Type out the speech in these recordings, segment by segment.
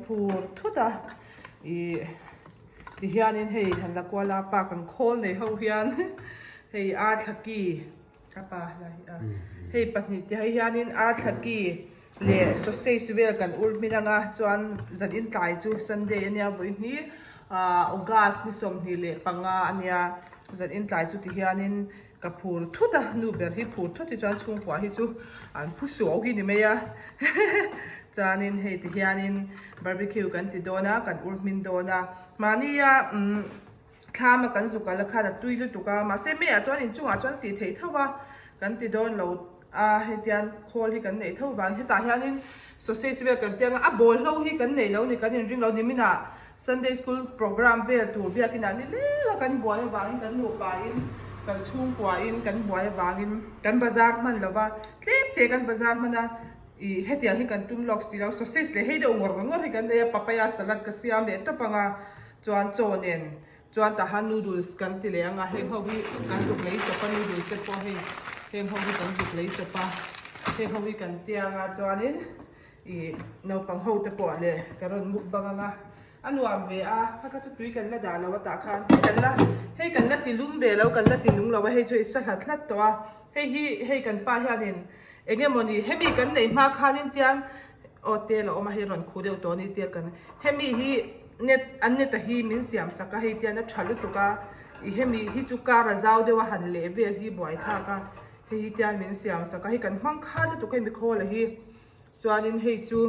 phur thut a ih tihianin hei han la kual a pa kan khawl nei ho hian hei arthlaki a pa la hi a hei pahnih te hi hianin arthlaki leh sausage vel kan ur hmin anga chuan zan in tlai chu sunday ania vawi hnih ah august ni 25 ania zan in tlai chu tihianin Ka phur thut a, nu ber hi phur thut hi chuan chhungkua hi chu an phu suau hi ni mai a. Chuanin hei ti hianin barbecue kan ti dawn a, kan ur hmin dawn a. Mahnia umm thlam a kan zuk al a khan a tui lutuk a, mahse meiah chuan inchungah chuan a tih theih tho a, kan ti dawn lo a hetian khawl hi kan neih tho vang. Hetah hianin sausage vel kan tiang a, a bawl hlo hi kan neih lo ni, kan inring lo ni minah. Sunday school program vel tur biakin ah ni leng a kan buai avangin kan nupa in kan chhungkua in kan buai avangin kan bazar hman lova tlem te kan bazar hman a ih hetiang hi kan tum lawk si lo sausage leh hei deuh ngawr ngawr hi kan nei a papaya salad ka siam leh tawp anga chuan chaw nen chuan tahan noodles kan ti leh anga heng ho hi kan zuk lei chawp a noodles te pawh hei heng ho hi kan zuk lei chawp a heng ho hi kan tia anga chuanin. Ih naupang ho te pawh leh ka rawn mukbang anga a nuam ve a kha kha chu tui kan la dah lo a tah khan hei kan la hei kan la ti lum ve lo kan la ti nung lo a hei chu i sa hlat hlat tawh a hei hi hei kan pa hianin eng emawni hemi kan neih hma khanin tiang aw tel a awm a hei rawn khuh deuh tawh a ni tel kan hemi hi net an net a hi min siam sak a hei tian a tha lutuk a ih hemi hi chu kar a zau deuh a han leh vel hi buaithlak a hei hi tian min siam sak a hei kan hmang khan lutuk hei mikhawl a hi. Chuanin hei chu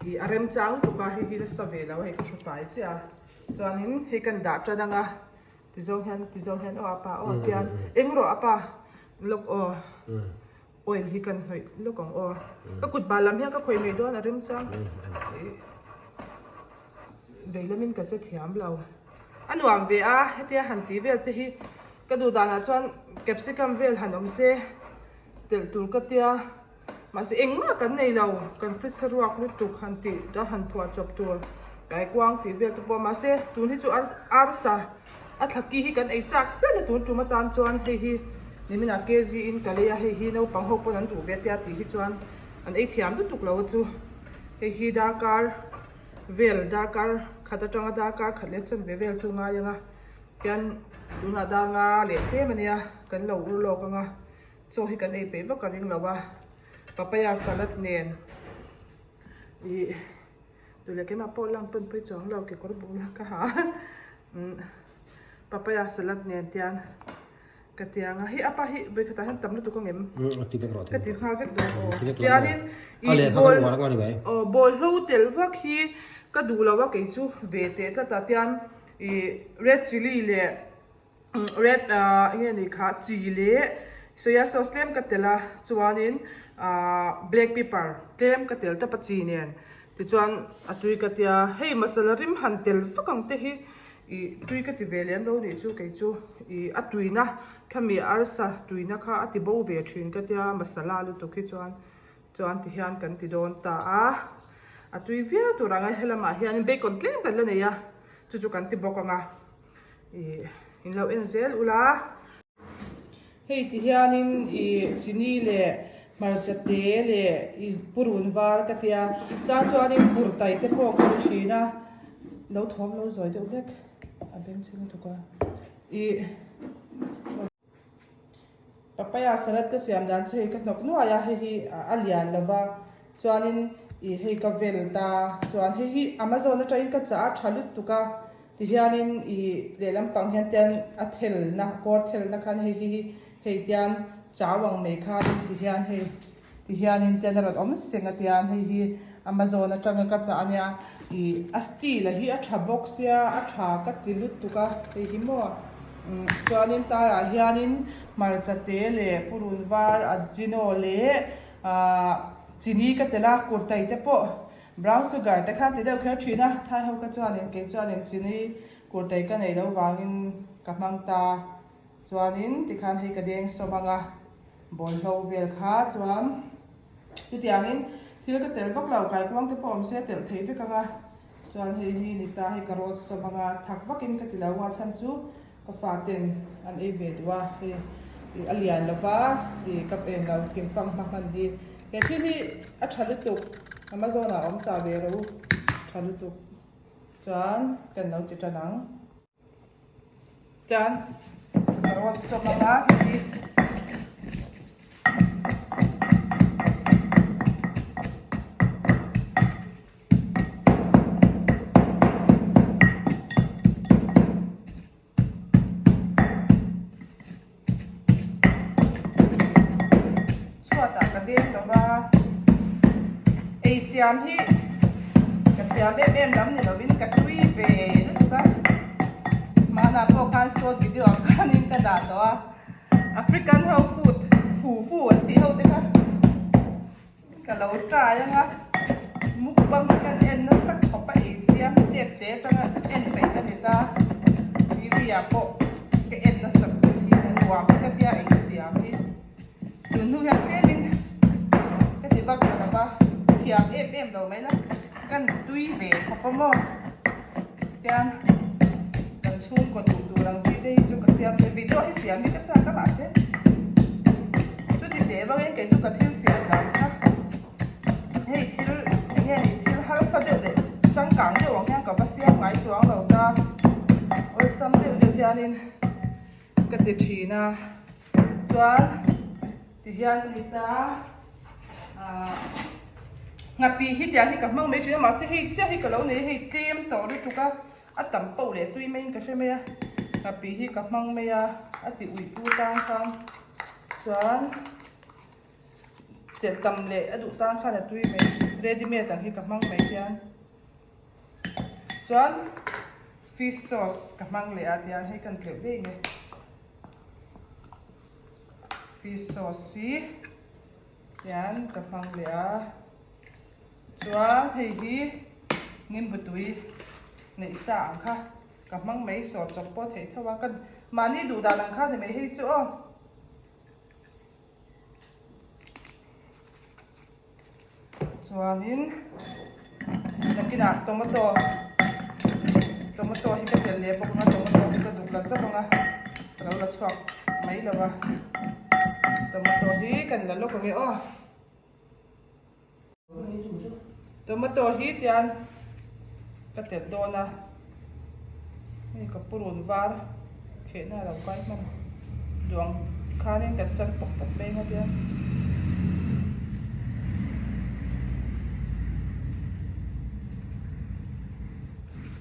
ih a remchang lutuk a, hei hi la sa ve lo a hei ka hru fai chiah a. Chuanin hei kan dah tan ang a, tizawng hian tizawng hian aw a pa aw tian eng rawh a pa lawk aw oil hi kan hnawih lawk ang aw. Ka kut bal lam hian ka khawih mai dawn a remchang ih vei lamin ka che thiam lo. A nuam ve a hetia han tih vel te hi ka duh danah chuan capsicum vel han awm se telh tur ka tia. Mahse engmah kan nei lo, kan fridge ruak lutuk han tih a han phuah chawp tur kaikuang tih vel te pawh mahse tun hi chu arsa a thla ki hi kan ei chak ber a tun tum atan chuan hei hi nimin ah kg in ka lei a hei hi naupang ho pawn an duh ve tia tih hi chuan an ei thiam lutuk lo a chu hei hi darkar vel darkar khat atanga darkar khat leh chanve vel chu ngai ang a tian tunah dar nga leh tlem ania kan lo ur lawk ang a. Chaw hi kan ei peih vak a ring lo a, papaya salad nen ih tule keimah pawh lang pawn pui chuang lo kekawr bul ka ha umm papaya salad nen tian ka tiang a hei apa hi vawikhatah hian tam lutuk ang em ka ti nghal vek dawn aw tianin ih bawl aw bawlhlo tel vak hi ka duh lo a kei chu ve teh tlat a tian ih red chilli leh. Red ah enge ni kha chi leh soya sauce tlem ka tel a chuanin ah black pepper tlem ka tel tawp a chi nen tichuan a tui ka tia hei masala rim han tel vak ang te hi ih tui ka ti ve lem lo nih chu kei chu ih a tuina khami arsa tuina kha a ti bo ve thin ka tia masala lutuk hi chuan chuan ti hian kan ti dawn ta a a tui viau tur ang a helamah hianin bacon tlem kan la nei a chu chu kan ti bawk ang a. Ih in lo en zel ula. Hei ti hianin ih chini leh hmarcha te leh ih purun var ka tia chuan chuanin kurtai te pawh ka ti thin a lo thawm lo zawi deuh hlek a bengchheng lutuk a ih. Papaya salad ka siam dan chu hei ka hnawk nuai a hei hi a lian lo va chuanin ih hei ka vel ta chuan hei hi amazon atangin ka chah a tha lutuk a tihianin ih lehlam pang hian tian a thelna kawr thelna khan hei hi hei tian chau ang mai khanin tihian hei. Ti hianin tian a rawn awm seng a tian hei hi Amazon atanga ka chah ania ih a steel a hi a tha bawk sia a tha ka ti lutuk a hei hi maw umm chuanin taiah hianin hmarcha te leh purun var ajino leh ahh chini ka tel a kurtai te pawh brown sugar te khan ti deuh kher thin a thai ho kha chuanin kei chuanin chini kurtai ka neih loh vangin ka hmang ta chuanin tikhan hei ka deng sawm ang a. Bawlhlo vel kha chuan chutiangin thil ka tel vak lo, kaikuang te pawh awm se telh theih vek ang a, chuan hei hi ni ta hei ka rawt sawm ang a, thak vakin ka ti lo a chhan chu ka faten an ei ve duh a, hei ih a lian lo va ih ka en lo thingfang hma hman hi he thil hi a tha lutuk. Amazon ah awm chah ve rawh u tha lutuk chuan kan lo ti tan ang. Chuan ka roast sawm anga hei hi. Chhuatah ka deng lo va, ei siam hi ka thiam em em lam ni lovin ka tui ve lutuk a, hmanah pawh khan short video ang khanin ka dah tawh a, African ho food fufu an tih ho te kha. Ka lo try anga mukbang kan en nasa khawp a ei siam tet te atanga en peih ka ni ta tv ah pawh ka en nasa khawp hi a nuam hi ka tia ei siam hi tun hnu hian tlemin ka ti vak lo va thiam em em lo mai la kan tui ve khawp a maw tian kan chhungkaw duh tur ang chi te hi chu ka siam ve video hi siam hi ka chak a mahse. Chuti teh vangin kei chu ka thil siam dan kha hei thil eng nge ni thil harsa deuh leh changkang deuh ang hian ka va siam ngai chuang lo ta awlsam deuh deuh hianin ka ti thin a chuan tihian a ni ta ah nghapih hi tiang hi ka hmang mai thin a mahse hei chiah hi ka lo nei a hei tlem tawh lutuk a. A tam poh leh tui maiin ka hre mai a, nghapih hi ka hmang mai a, a ti uih tu tang khan chuan telh tam leh a duh tang khan a tui mai, ready made ang hi ka hmang mai hian chuan fish sauce ka hmang leh a tiang hei kan tleuh daih mai, fish sauce hi tiang ka hmang leh a. Chuan hei hi nimbu tui neih sa ang kha ka hmang mai sawr chawp pawh theih tho a ka mahni duh dan ang kha ni mai hei chu aw. Chuanin nakinah tomato tomato hi ka telh leh bawk ang a tomato hi ka zuk la zawk ang a ka lo la chhuak mai lo a tomato hi kan la lawk ang e aw. Tomato hi tian ka telh dawn a, hei ka purun var khehna a lo kai hman duang khanin kan chan pawp pawp mai ang a tiang.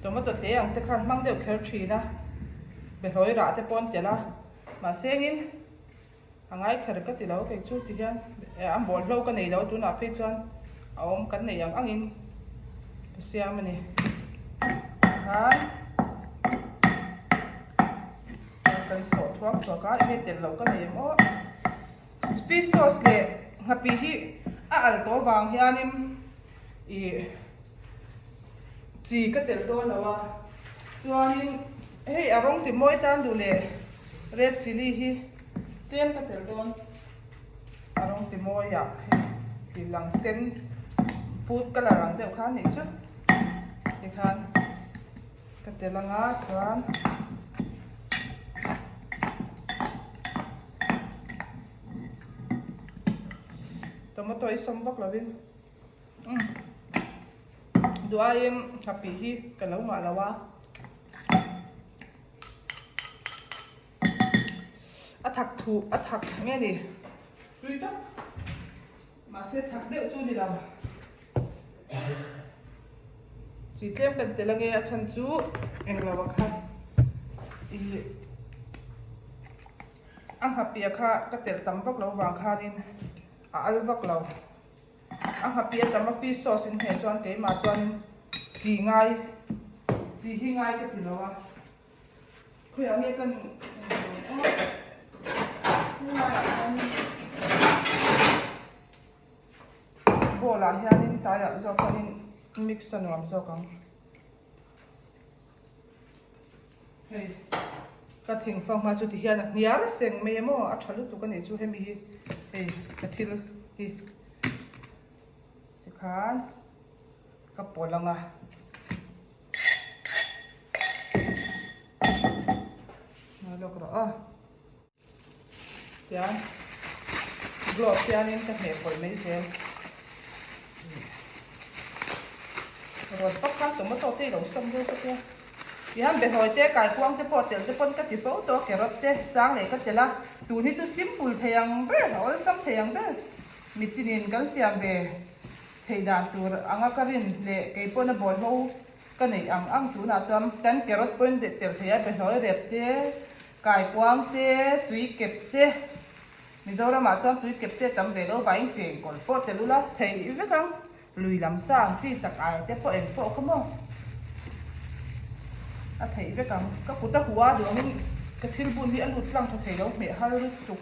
Tomato te ang te khan hmang deuh kher thin a, behlawi rah te pawh an telh a, mahse engin. A ngai kher ka ti lo kei chu ti hian a bawlhlo ka nei lo tunah phei chuan a awm kan neih ang angin ka siam a ni khan kan sawh thuak thuak a enge telh loh ka nei em aw fish sauce leh nghapih hi a al tawh vang hianin ih chi ka telh dawn lo a chuanin hei a rawng ti mawi tan duh leh. Red chilli hi tlem ka telh dawn a rawng ti mawi ah hei ti lang sen food colour ang deuh kha a nih chu tikhan ka telh anga chuan tomato hi sawm vak lovin umm duh aiin nghapih hi ka lo ngah lo a. A thak thuh a thak nge ni tui tak mahse thak deuh chu ni lo chi tlem kan tel ange a chhan chu englo ah kha ih a nghapia kha ka telh tam vak lo vang khanin a al vak lo. A nghapih a tam a fish sauce in hmeh chuan keimah chuanin chi ngai chi hi ngai ka ti lo a khawiah nge ka aw helaiah hianin bowl ah hianin taiah zawk hianin mix a nuam zawk ang. Hei ka thingfang hma chu ti hian a hniar seng mai em aw a tha lutuk a nih chu hemi hi hei ka thil hi tikhan ka pawlh ang a lawk rawh aw. Tian glove hianin ka hneh pawlh mai zel. rawt vak khan tomato te i lo sawm deuh ka tia. Tihian behlawi te, kaikuang te pawh tel te pawn ka ti fo tawh a, carrot te chang leh ka tel a, tun hi chu simple thei ang ber, a awlsam thei ang ber mitinin kan siam ve theih dan tur anga ka rin leh kei pawhin a bawlhlo ka neih ang ang tunah chuan kan carrot pawhin tel thei a, behlawi rep te, kaikuang te, tui kep te, Mizoramah chuan tui kep te tam ve lo vangin chengkawl pawh tel ula theih vek ang. Lui lam sang chi chak ai te pawh eng pawh kha maw a theih vek ang. Ka kut a hua duangin ka thil bun hi a lut tlang tha thei lo hmeh har lutuk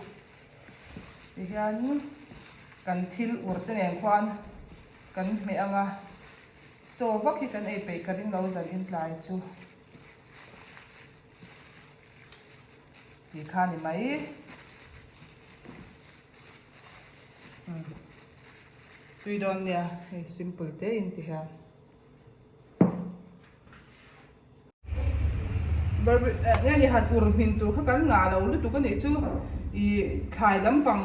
tihian kan thil ur te nen khuan kan hmeh ang a, chaw vak hi kan ei peih ka ring lo zan in tlai chu tih kha a ni mai. Tui dawn nia hei simple te in ti hian nge ni han ur hmin tur kha kan ngah lo lutuk a nih chu ih thlai lampang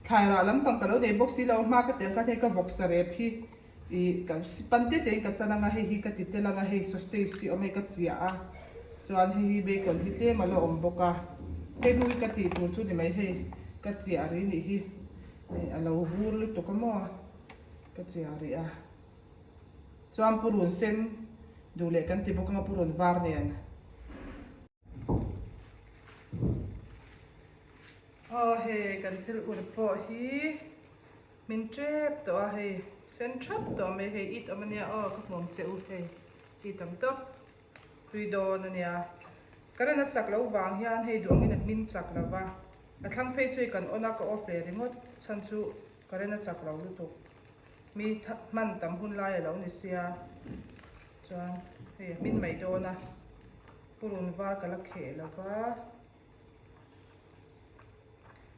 thlai rah lampang ka lo nei bawk si lo hma ka tel khan hei ka vawksa rep hi ih ka pan te te in ka chan anga hei hi ka ti tel anga hei sausage hi awm hei ka chiah a chuan hei hi bacon hi tlem a la awm bawk a hei hnu hi ka tih tur chu ni mai hei ka chiah rih nih hi. Hei a lo vur lutuk a maw ka chiah rih a chuan purun sen duh leh kan ti bawk anga purun var nen aw hei kan thil ur pawh hi min tep tawh a hei sen thap tawh mai hei it awm ania aw ka hmuam che u hei it awm tawp. Tui dawn a nia. Current a chak loh vang hian hei duh angin a hmin chak lo va, a thlang phei chu i kan on a ka off leh ringawt chhan chu current a chak lo lutuk. Mi hman tam hun lai a lo ni sia chuan hei a hmin mai dawn a, purun var ka la kheh lo va.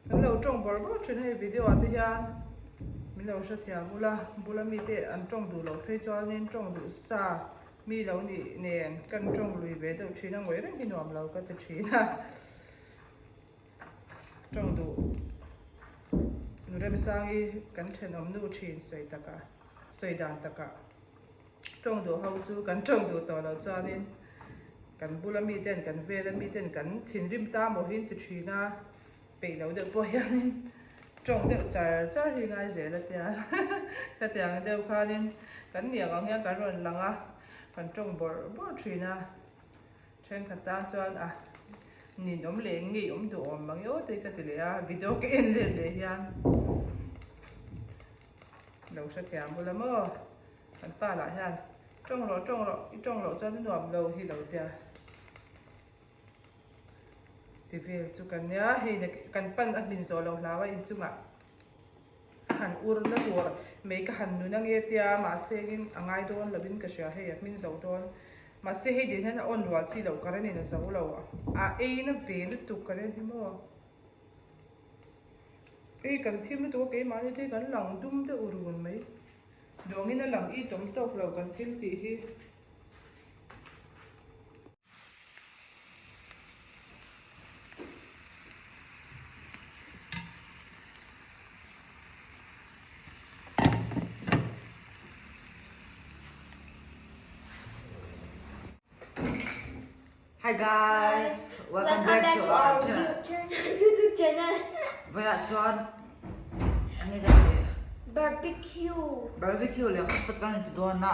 Kan lo tawng bawrh bawrh thin hei video ah te hian min lo hrethiam ula bula mite an tawng duh loh phei chuanin tawng duh sa mi lo nih nen kan tawng lui ve deuh thin a ngawih reng hi nuam lo ka ti thin a tawng duh nu Remsangi kan thenawm nu thin sawi takah sawi dan takah. Tawng duh ho chu kan tawng duh tawh loh chuanin kan bula miten kan vela miten kan thinrim ta maw hi an ti thin a, peih lo deuh pawh hianin tawng deuh char char hi ngai zel a tia khatiang deuh khanin kan niang ang hian kan rawn lang a, kan tawng bawrh bawrh thin a, thenkhat tan chuan a ninawm leh ngeiawm duhawm mang eo te ka ti leh a, video ka en let leh hian lo hrethiam bula maw. Kan pa lah hian tawng rawh tawng rawh i tawng loh chuan i nuam lo hi lo tia ti vel chu kan nia hei kan pan a hmin zawh lo hlau a inchungah han ur na tur mai ka han nun ange tia mahse in a ngai dawn lo in ka hria hei a hmin zo dawn mahse hei din hian a on rual chi loh current in a zo lo a ei na ve lutuk current hi maw. Hei kan thim lutuk a keimahni te hi kan lang dum deuh run mai. Dawngin a lang i tawm tawk lo kan thil tih hi. Hi guys, welcome back to our YouTube channel. Vaiah chuan enge kan tih? Barbecue. Barbecue leh hotpot kan inti dawn a,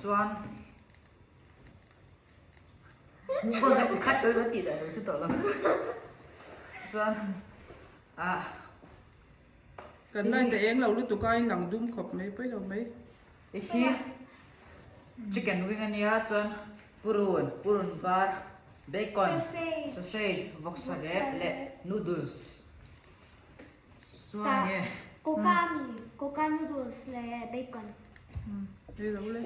chuan khat kan tih dan hre tawh lo. Chuan ah Kan line te eng lo lutuk a in lang dum khawp mai pawi lo mai. Hi chicken wing ania chuan purun purun var bacon sausage vawksa leh leh noodles chuan nge coca mi coca noodles leh bacon Hei lo le.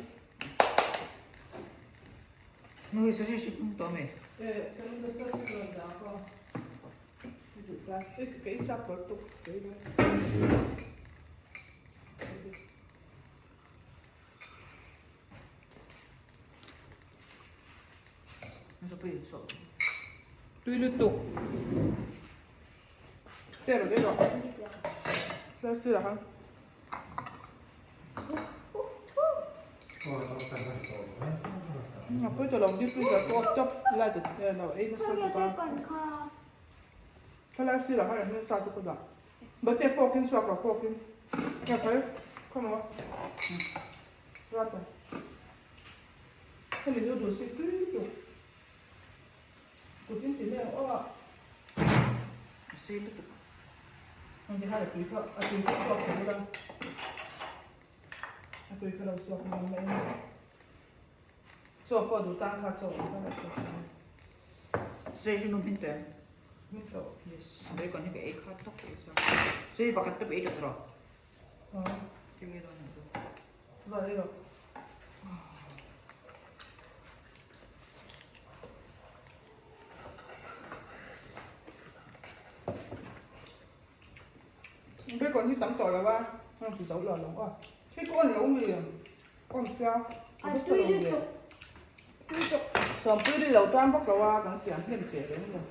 Nu hi sausage hi pum tawh ami? Eh, kan sausage rawn dah kha. Tui lutuk te rawh te rawh hla sirah khan. A pawi tawh lo deep freezer pawh off tawp light a lo ei nasa bawk a. Thalai sirah khan engtin sa chu ka dah. Bate fork in suak lo fork in. Ka phal come on. Rata. Hemi noodles hi tui lutuk. Kut in ti mai ang aw a. A sei lutuk. Heng ti khan a tui kha a tui kha suak thei ula. A tui kha lo suak mai mai a. Chaw pawh duh tan kha chaw ang kha lo suak mai. Sei hi nu hmin tawh em? Hmin tawh. Yes. Bacon hi ka ei kha tawk ei chuan. Sei pakhat te pawh ei tawh rawh. Aw. Tinge dawn ang chu. Va ei rawh. Bacon hi tam tawh lo a, heng ti zo lo lo a. Khi ka on lo mi, on sia, ka va sa lo ve. Sawmpui ri lo tan vak lo a, kan siam hnem ve reng lo.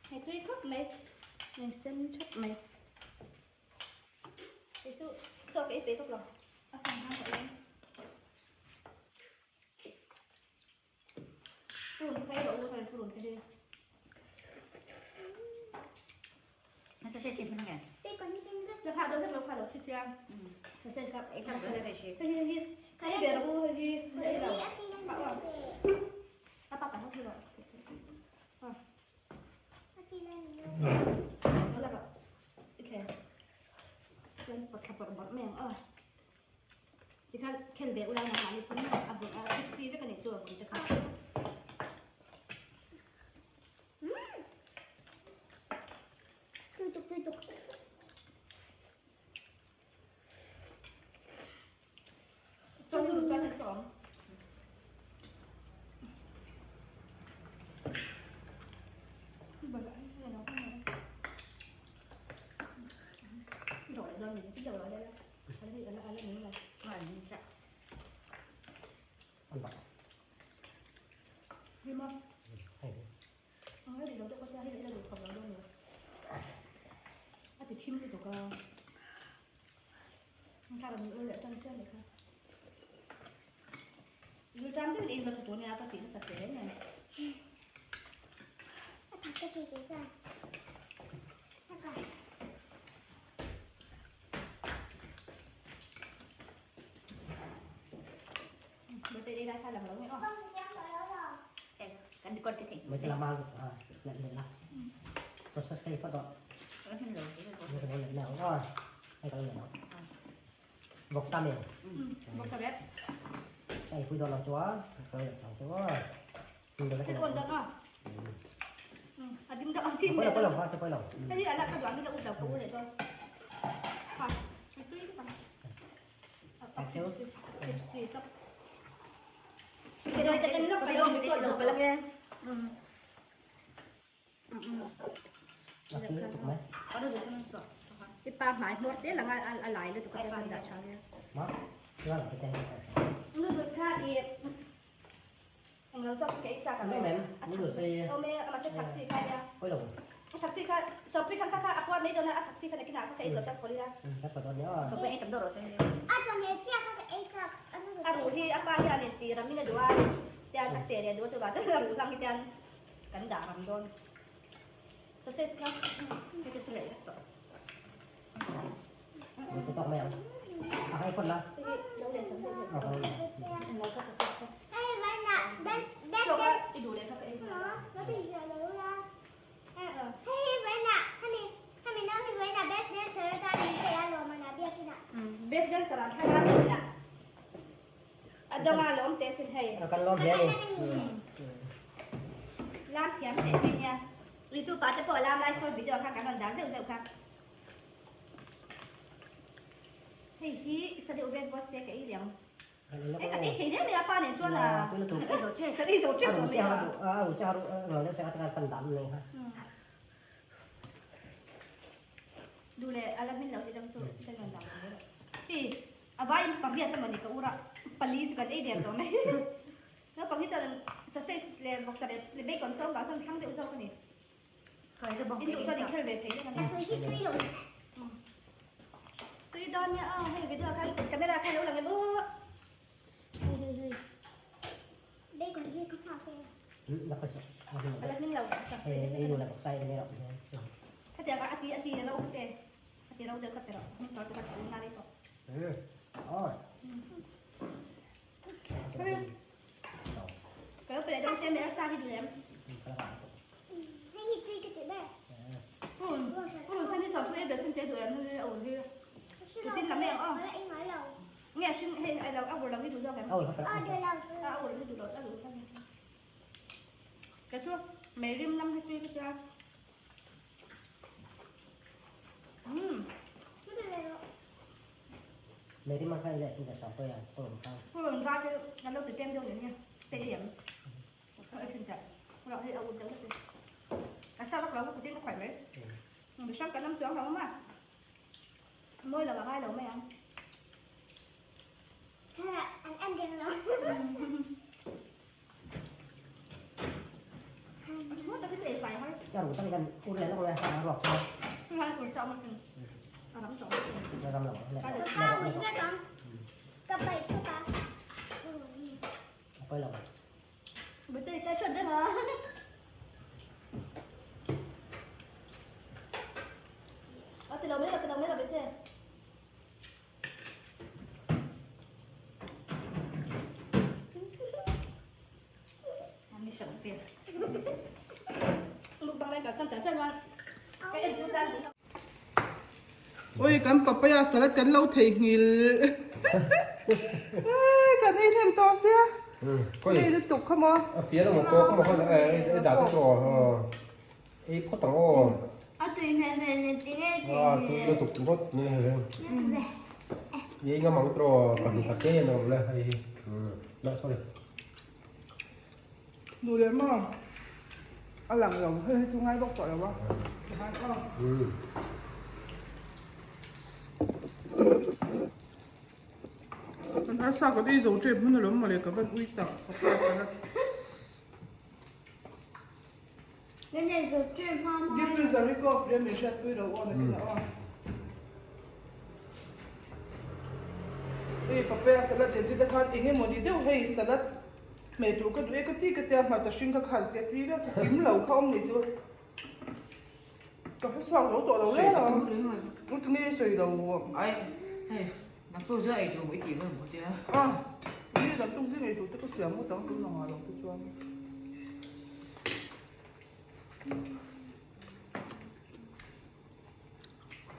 Hei tui khawp mai, eng sen thap mai. Hei chu chaw ka ei peih khawp lo, a fan hang tawh em. Purun te kha ei rawh u, hei purun te hi. La kha deuh hlek lo kha lo thi sia. Hei hi hei hi ei ve rawh u, hei hi ei lo. A pa ka ho thi rawh. Tipa hmai hmawr te langa a lai lutuk a kan dah tha nia. Noodles kha i englo zawk ke i chak ang Noodles ei awm e mahse thak chi kha nia. A thak chi kha sawpui khan kha kha a puar mai dawn a a thak chi kha nakinah kha ka ei zawh chuan phawlh ila. Sawpui ei tam deuh rawh se. A chawhmeh chiah kha ka ei chak a noodles. A ruh hi a pa hianin tih ramin a duh a tian a seh leh a duh a chuvang chuan a ruh hlang hi tian kan dah ram dawn. Sausage kha hei chu leh vek tawh. Ka tawk mai ang. A hai phawt la. Hei hi lo leh sam zeuh zeuh. Lo kha sausage kha. Hei vai na best best Chaw kha i duh leh kha ka ei duh. Hei hi vai na hemi hemi nau hi vai na best dancer atan min pe a lawm a na biakin ah. Best dancer ah thla la min na. A dawng a lawm teh sin hei. Kan lawm hle a ni. Lam thiam teh mai nia. Ritu pa te pawh lam lai sawi video kha kan rawn dah zeuh zeuh kha. Hei hi sa deuh vel pawh se ka ei leh ang. Hei kan ei thei hle mai a pa nen chuan a. Kan ei zo che. Kan ei zo tep tawh mai a. A ru che a ru deuh se a kan dah mai kha. Duh leh a la hmin lo si dang chu kan rawn dah mai rawh. Hei A vaiin pariat emaw ni ka ur a, pali chu kan ei der tawh mai. Naupang hi chuan sausage leh vawksa leh bacon sawn vang sawn thlang deuh zawk a ni. In duh chuan in khel ve thei reng a ni. Tui dawn nia aw, hei video ah khan camera khan lo lang em aw. Hei hei hei. Bacon hi ka nghak e. A la hming lo. Khatiang a ti a ti a lo khat e. A ti ro deuh kha pe rawh. Hming tawh chu ka tih ngai tawh. Ka lo pe leh dawn che mai arsa hi duh lem. Hei hi tui ka ti ber. Purun purun sen hi sawm pui e bel sen te duh em hei a ur hi. Tin lam em aw. Nge hring hei a lo a ur lo hi duh zawk em. A ur lo. A ur hi duh lo a duh zawk. Ka chu mei rim lam hi tui ka tia. Meri man kha ila sin sa poi a purun kha. Purun va chu kan lo ti tlem deuh leh nia te i em ka ei thin teh ro hi a ut deuh hlek a sa vak lo ka kutin ka khawih mai mi hrang kan awm chuang lo ma mawi lo a ngai lo mai ang. An en reng lo. Oi kan papaya salad kan lo theihnghilh kan ei hnem tawh sia ei lutuk kha maw a fian emaw pawh kha maw khan ei dah te chu ei phawt ang aw a tui hmel hmel ni ti nge a tui lutuk ngawt ni ei ngam ang tawh pahnih khat te an awm le hei hi sorry Duh leh maw? A lang lo, hei hi chu ngai bawk tawh lo a. Tikhan aw. Kan arsa ka ei zo tep hmun alawm mawle ka van ui tak ka pa salad. Deep freezer hi ka off rem in hriatpui lo aw nakin ah aw. Hei papaya salad leh chi te khan eng emaw ni deuh hei salad hmeh tur ka duh e ka ti ka tia hmarcha hring kha khan sia tui viau chu kim lo kha awm nih chu ka hre chhuak zo tawh lo reng a u tinge i sawi lo Ai hei naktuk zing ei tur i tih hun maw tia. A ni naktuk zing ei tur te ka siam ngawt ang tun ang ah lo te chuan.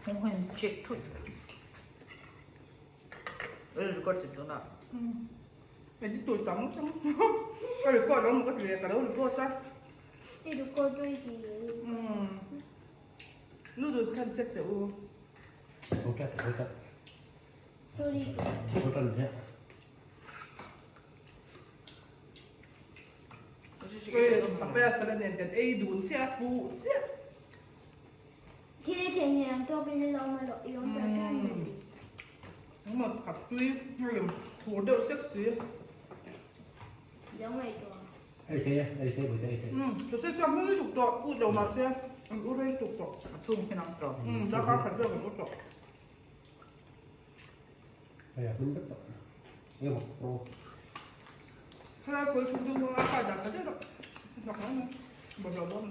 Hong hian check thut. Record tuna. Edit tur tam tam ka record lo maw ka ti leh ka lo record a. I record dawn ti. Umm noodles khan check teh u. Zo tlat zo tlat. Sorry. Zo tlat hian. Papaya salad nen kan ei dun chiah a pu chiah. Thil i thei hniam tawkin i lo awm a i awm char char mai. Engmaw thak tui hei thur deuh sek si. Lo ngaihtuah. Ei thei e, ei thei bawih te ei thei. Umm sausage chuan hmang lutuk tawh ut lo mahse an u rei tuk tawh. A chhung hi nang tawh. Umm darkar khat vel kan u tawh. Hei a hmin vek tawh. Eng emaw pro. Helai kawi thum dum a kai dan ta deuh deuh a. Bawlhhlawh bawm.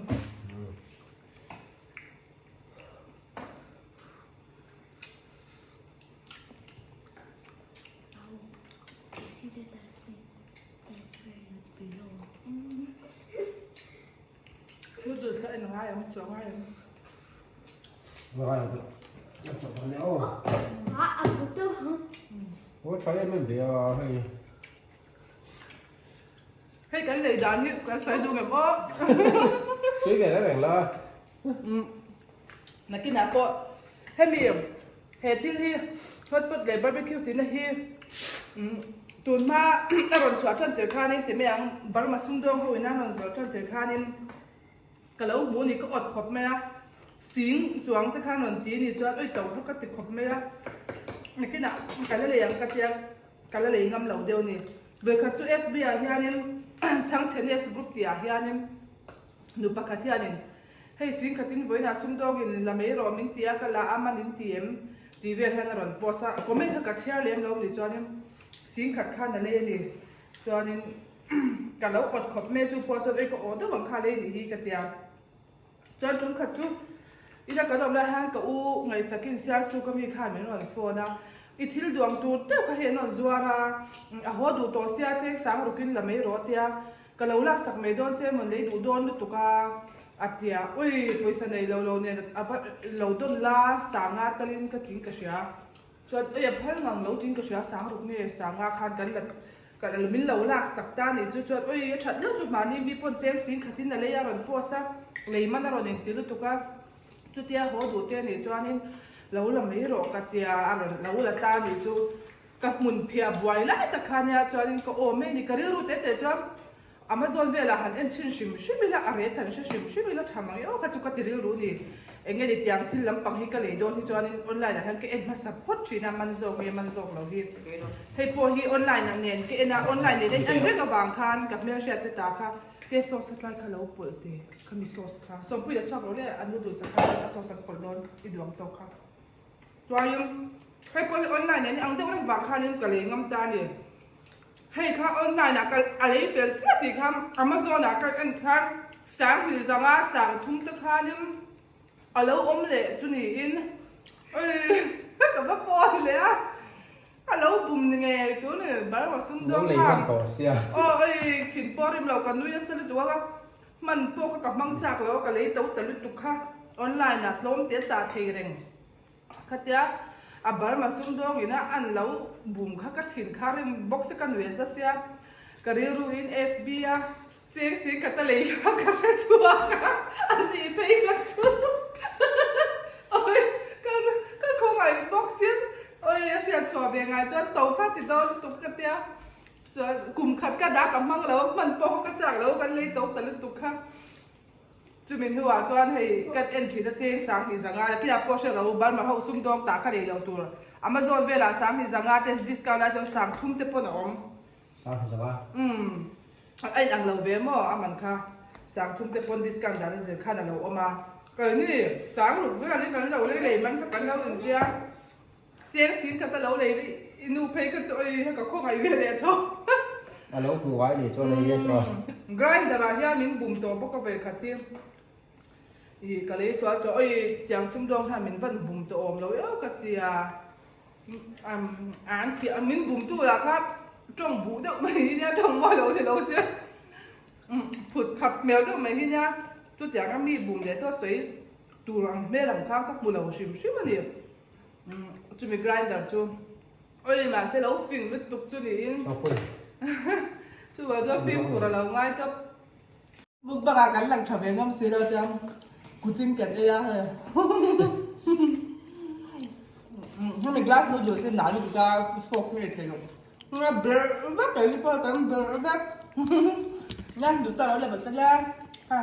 Noodles kha en ngai ang, chaw ngai ang. Ngai ang chu. Chaw ngai ang aw. Aw tha em em ve a hei. Hei kan lei dan hi kan sawi duh ngem aw. Sawi ve reng reng la. Nakinah pawh hemi he thil hi hotspot leh barbecue tihna hi tun hma a rawn chhuah tan tir khanin ti mai ang Burma sumdawng ho in an rawn zawrh tan tir khanin ka lo hmu ni ka awt khawp mai a sing chuang te khan rawn ti ni chuan ui to bawk ka ti khawp mai a nakinah ka la lei ang ka tia ka la lei ngam lo deuh ni vawikhat chu FB ah hianin chhangchhe news group tih ah hianin nu pakhat hianin Hei singkhatin vawiinah sumdawngin la mai rawh min ti a, ka la a man in ti em? tih vel hian a rawn post a, comment kha ka chhiar lem lo ni chuanin singkhat khan a lei a ni chuanin ka lo awt khawp mai chu pawh chuan oi ka aw deuh ang kha a lei nih hi ka ti a, chuan tum khat chu ila kan awm lai hian ka u ngaihsakin sialsu ka mi khan min rawn phone a, i thil duang tur deuh kha hei an rawn zuar a, a haw duh tawh sia cheng sang rukin la mai rawh a tia. Ka lo laksak mai dawn che mawn lei duh dawn lutuk a, a ti a. Ui, pawisa nei lo lo nen a va lo dawn la, sanga talin ka tling ka hria. Chuan ui a phal ngang lo tiin ka hria, sang ruk nge sanga khan kan la ka min lo laksak ta nih chu chuan ui a that hlauh chu mahni mi pawn cheng sing khatin a lei a rawn post a, lei man a rawn inti lutuk a. Chutia haw duh te nih chuanin lo la mai rawh ka tia a rawn lo la ta nih chu. Ka hmun phiah buai lai tak kha nia chuanin ka awm mai a ni. Ka rilru teh teh chuan Amazon velah han en chhin hrim hrim ila, a ret han hre hrim hrim ila tha mang e aw kha chu ka ti rilru ni. Eng nge ni tiang thil lampang hi ka lei dawn hi chuanin online ah hian ka en hmasa phawt thin a, man zawk nge man zawk lo hi. Hei pawh hi online ah nen ka en a, online nen a in en reng avang khan ka hmelhriat te ta kha te sauce tlai kha lo pawlh te, khami sauce kha. Sawmpui la chhuak lo le, a noodles ah khan a sauce an pawlh dawn i duang tawk kha. Chuanin hei pawh hi online nen ang deuh reng vang khanin ka lei ngam ta a ni. Hei kha online ah ka a lei fel chiah tih kha Amazon ah ka en khan 2000 zanga 3000 te khanin a lo awm leh chu niin oi ka va pawn leh a, a lo bum ni ngei tur ni Burma sumdawng khan aw oi thin pawh rim lo ka nui nasa lutuk a hman pawh kha ka hmang chak lo a ka lei to ta lutuk kha online ah tlawm te chah thei reng. Khatia a Burma sumdawng ina an lo bum kha ka thin kha rim bawk se ka nuih za sia ka rilru in FB a cheng si khat a lei kha ka hre chhuak a a nih phei kha chu oi ka ka khawngaih bawk sin oi a hriat chhuah ve ngai chuan to kha ti dawn lutuk ka tia chuan kum khat ka dah ka hmang lo hman pawh kha ka chak lo kan lei to ta lutuk kha. Chumi hnuah chuan hei kan en thin a cheng 20,500 a kiah pawh hre lo Burma ho sumdawng tah kha nei lo tur Amazon velah 20,500 te discount lai chuan 30,000 te pawn a awm. 20,500? Umm a in ang lo ve maw a man kha 30,000 te pawn discount dan a zir khan a lo awm a keini 6,000 velin kan lo lei lei man kha kan lo intia cheng 10,000 a lo lei i nu phei kha chu oi ka khawngaih ve leh chho. A lo hmu ngai ni chuan hei hi. Grinder ah hian min bum tawh bawk a ve khat hi i ka lei sual tawh oi tiang sumdawng hian min van bum tawh awm lo eo ka tia an thiah min bum tu lah kha tawng buh deuh mai hi nia tawng mawi lo ni lo sia phut khat hmel deuh mai hi nia chutiang a mi bum leh tawh sawi tur ang hmel ang kha ka hmu lo hrim hrim a ni. Chumi grinder chu oi mahse lo fing lutuk chu niin. Sawpui. Chuvang chuan fimkhur a lo ngai tawp. Mukbang ah kan lang tha ve ngam si lo chuan kutin kan ei a hei. Hemi glass noodles hi nal lutuk a fork ngei thei lo. Nga ber vek ei ni pawh kan ber vek. Nia duh ta lo le bawk ta la. Ha.